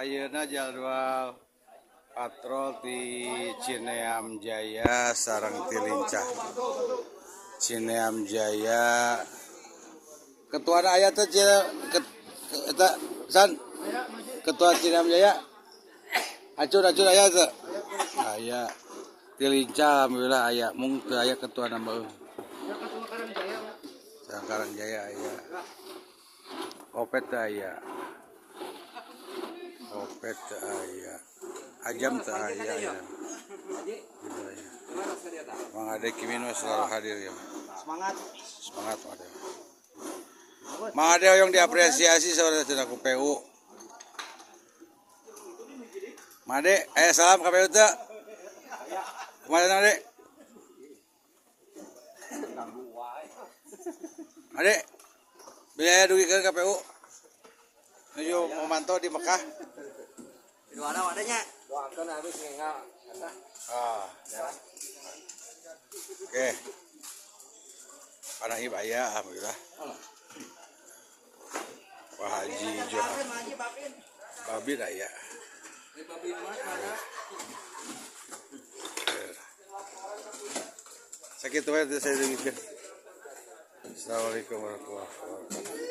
Ayeuna jadwal patrol di Cineam Jaya sareng Tilincah. Cineam Jaya ketua aya teh eta san ketua Cineam Jaya acun acun aya teh aya Tilincah alhamdulillah aya mung teu aya ketua nambah Sareng Karang Jaya aya Opet teu aya Opet teu aya Ajam teu aya ya. Gitu ya. Mang Ade Kimino selalu hadir ya. Semangat. Semangat Mang Ade. Mang Ade yang diapresiasi saudara cenah ku PU. Mang Ade, salam ka PU teu. Kumaha Ade? Ade, biaya dugikeun ka PU. Nuju memantau di Mekah. Doana wadanya. Doakeun habis ngengal. Ah. Oke. Panahib aya alhamdulillah. Pak Haji Johan. Babin aya. Sakitu we teh saya dugikeun. Assalamualaikum warahmatullahi wabarakatuh.